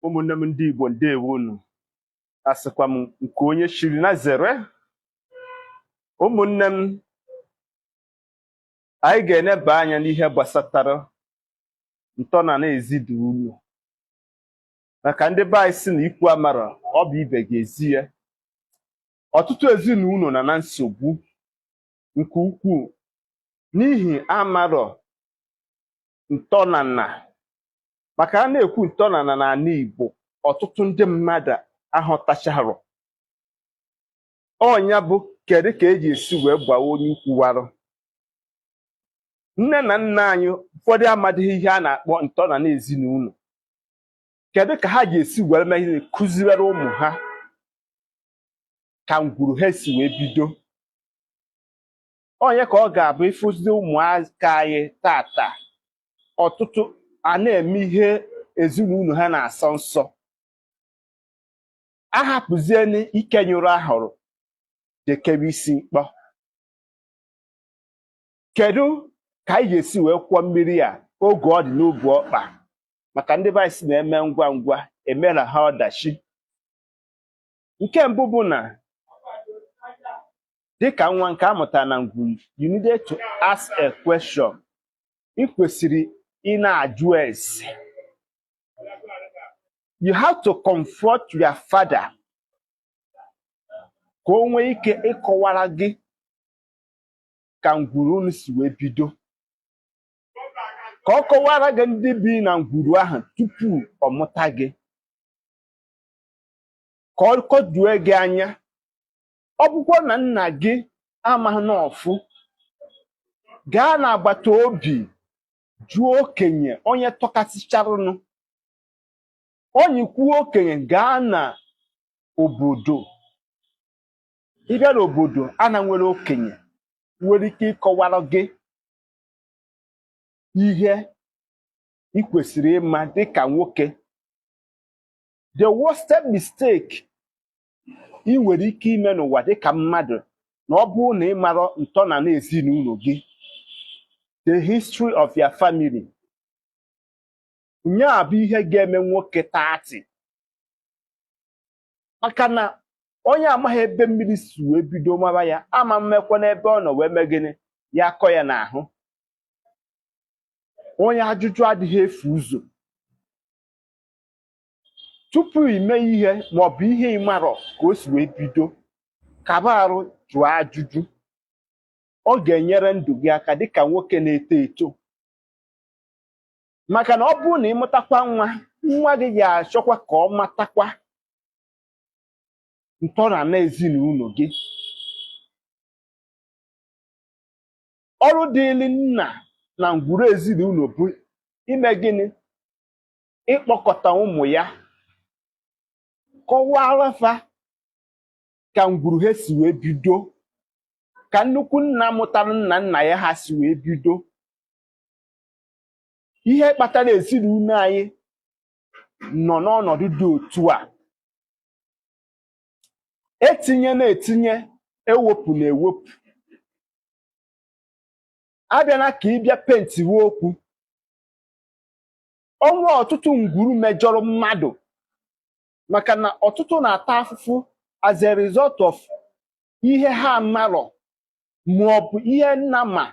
Ụmụnne m ndị Igbo, ndewonu. Asịkwa m nke onye chiri na zere. Ụmụnne m, anyị ga-eneba anya n'ihe gbasatara ntọnala ezinụlọ, maka ndị be anyị si na ikwu amara, ọ bụ ibe ga-ezi ya. Ọtụtụ ezinụlọ na na nsogbu nke ukwuu n'ihi amarọ ntọnala, maka a na-ekwu ntọnala n'ala Igbo, ọtụtụ ndị mmadụ aghọtacharọ. Ọnya bụ kedu ka eji esi wee gbawa onye ukwu warụ. Nne na nna anyị ụfọdụ amadịghị ihe a na-akpọ ntọnala ezinụlọ. Kedu ka ha ji esi were mee ihe kụziere ụmụ ha ka ngwuru ha si wee bido? Onye ka ọ ga-abụ ịfụzi ụmụaka anyị tata, ọtụtụ a na-eme ihe ezinụlọ ha na-asọ nsọ, ahapụzieni ike nyụrụ ahụrụ jekebe isi mkpọ. Kedu ka anyị ga-esi wee kwụọ mmiri a oge ọ dị n'obu ọkpa? Maka ndị be anyị si na-eme ngwa ngwa emela ha ọdachi. Nke mbụ bụ na dịka nwa nke a mụtara na ngwuru, you needed to ask a question. Ị kwesịrị ị na-ajụ ese. You have to comfort your father ka o nwee ike ịkọwara gị ka ngwuru unu si wee bido, ka ọ kọwara gị ndị bi na ngwuru ahụ tupu ọ mụta gị, ka ọ kọdue gị anya. Ọ bụkwa na nna gị amaghị n'ọfụ, gaa n'agbata obi jụọ okenye onye tọkasịcharụnụ onye kwuo okenye. Gaa na obodo, ịbịa n'obodo a na nwere okenye nwere ike ịkọwara gị ihe ị kwesịrị ịma dịka nwoke. The worst mistake ị nwere ike ime n'ụwa dịka mmadụ na ọ bụrụ na ị mara ntọala ezinụlọ gị, the history of your family, nya bụ ihe ga-eme nwoke 30, maka na onye amaghị ebe mmiri si wee bido mara ya, ama mmekwa n'ebe ọ nọ wee mee gịnị ya akọ ya n'ahụ. Onye ajụjụ adịghị efu ụzọ. Tupu ime ihe maọbụ ihe ịmarọ ka o si wee bido, kaba arụ jụọ ajụjụ. Ọ ga-enyere ndụ gị aka dịka nwoke na-eto eto, maka na ọ bụrụ na ịmụtakwa nwa, nwa gị ga-achọkwa ka ọ matakwa ntọala ezinụlọ gị. Ọrụ dịịrị nna na ngwuru ezinụlọ bụ ime gịnị? Ịkpọkọta ụmụ ya, kọwara fa ka ngwuru ha si wee bido, ka nnukwu nna mụtara nna nna ya ha si wee bido. Ihe kpatara ezinụlọ anyị nọ n'ọnọdụ dị otu a, etinye na-etinye, ewepụ na ewepụ. Abịala ka ịbịa pentiwe okwu ọnwụ. Ọtụtụ ngwuru mejọrọ mmadụ, maka na ọtụtụ na-ata afụfụ as a result of ihe ha marọ ma ọ bụ ihe nna ma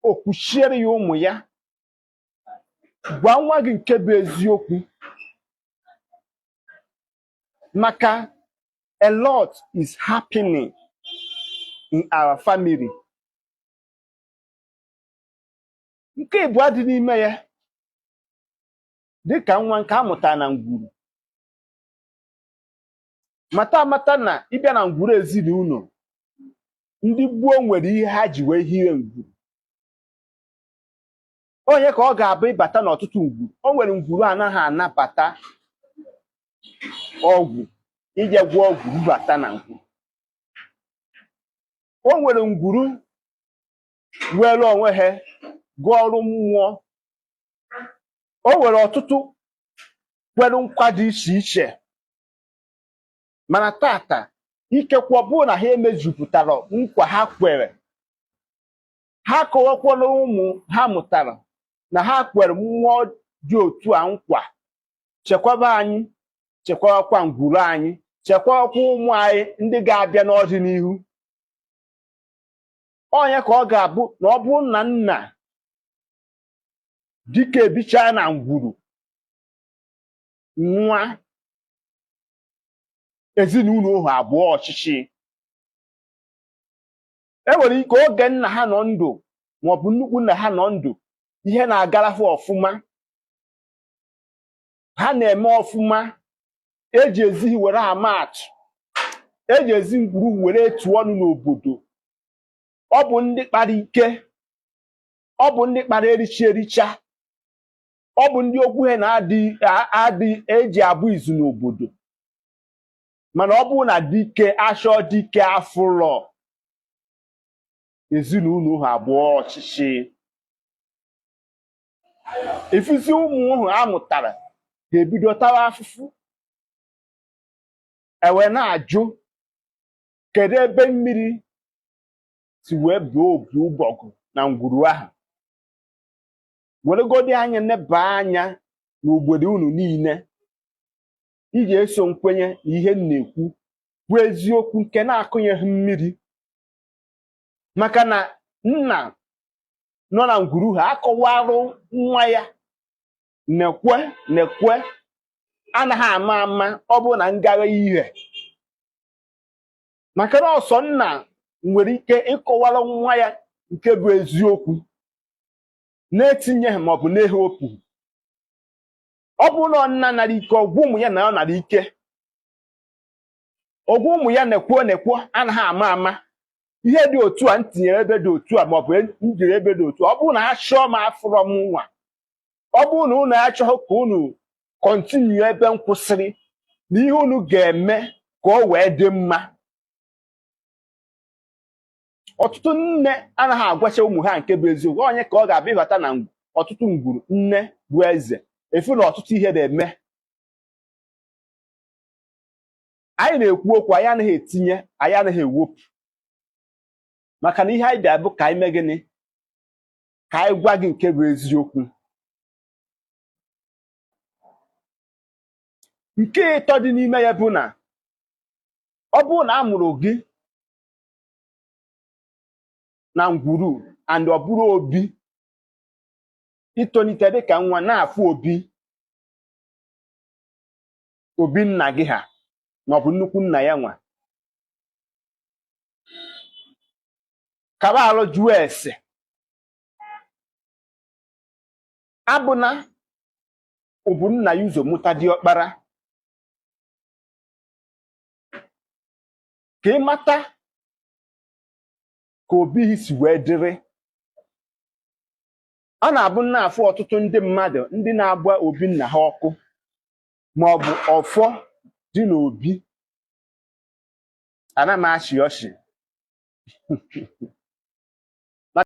o kwuchiere ya ụmụ ya. Gwa nwa gị nke bụ eziokwu, maka a lot is happening in our family. Nke ịbụọ dị n'ime ya, dịka nwa nke a mụtara na ngwuru, mata amata na ịbịa na ngwuru ezinụlọ ndị gboo nwere ihe ha ji wee hiwe ngwuru. Onye ka ọ ga-abụ ịbata n'ọtụtụ ngwuru, o nwere ngwuru anaghị anabata ọgwụ, ije gwọọ ọgwụ bubata na ngwuru. O nwere ngwuru were onwe ha gụọ ọrụ mmụọ. O nwere ọtụtụ kwere nkwa dị iche iche, mana tata ikekwe ọ bụrụ na ha emejupụtara nkwa ha kwere, ha kọwakwara ụmụ ha mụtara na ha kwere mmụọ dị otu a nkwa chekwaba anyị. Chekwawakwa ngwuru anyị, chekwawakwa ụmụ anyị ndị ga-abịa n'ọdịnihu. Onye ka ọ ga-abụ na ọ bụrụ na nna dike ebichaa na ngwuru nwa, ezinụlọ ohu abụọ ọchịchị e nwere ike oge nna ha nọ ndụ maọbụ nnukwu nna ha nọ ndụ, ihe na-agarafe ọfụma, ha na-eme ọfụma, eji ezi were ama atụ, eji ezi ngwuru were etu ọnụ n'obodo. Ọ bụ ndị kpara ike, ọ bụ ndị kpara ericha ericha, ọ bụ ndị okwu ha na-adị adị eji abụ izu n'obodo. Mana ọ bụrụ na dike achọ dike afụlọ, ezinụlọ ha abụọ ọchịchị ifuzi, ụmụ ụhụ a mụtara ga-ebido tawa afụfụ. Ewe na-ajụ, kedu ebe mmiri si wee bee opi ụgbọgụ na ngwuru ahụ? Weregodi anya neba anya n'obodo unu niile iji eso nkwenye na ihe m na-ekwu bụ eziokwu nke na-akụnyeghị mmiri, maka na nna nọ na ngwuru ha akọwarụ nwa ya nekwe nekwe anaghị ama ama. Ọ bụrụ na ngagha ihe maka na ọsọ nna nwere ike ịkọwara nwa ya nke bụ eziokwu na-etinyeghị maọbụ na-ehe okwu. Ọ bụrụ na nna nara ike, ọgwụ ụmụ ya na ọ nara ike, ọgwụ ụmụ ya nekwo nekwo anaghị ama ama. Ihe dị otu a m tinyere ebe dị otu a maọbụ m jiri ebe dị otu a, ọ bụrụ na ha chọọ m afụrọ m nwa, ọ bụrụ na unu achọghị ka unu continue ebe m kwụsịrị na ihe unu ga-eme ka o wee dị mma. Ọtụtụ nne anaghị agwacha ụmụ ha nke bụ eziokwu. Onye ka ọ ga-abịa ịbata na ọtụtụ ngwuru nne bụ eze efu na ọtụtụ ihe na-eme. Anyị na-ekwu okwu, anyị anaghị etinye, anyị anaghị ewepụ, maka na ihe anyị bịa bụ ka anyị mee gịnị? Ka anyị gwa gị nke bụ eziokwu. Nke ịtọ dị n'ime ya bụ na ọ bụrụ na a mụrụ gị na ngwuru and ọ bụrụ obi, itonite dịka nwa na-afụ obi obi nna gị ha maọbụ nnukwu nna ya nwa, kaba alụ jụọ ese abụna ọ bụ nna ya ụzọ mụta diọkpara, ka ị mata ka obi si wee dịrị. A na-abụ na-afụ ọtụtụ ndị mmadụ ndị na-agba obi nna ha ọkụ ma ọ bụ ọfọ dị n'obi. Ana m achị ọchị.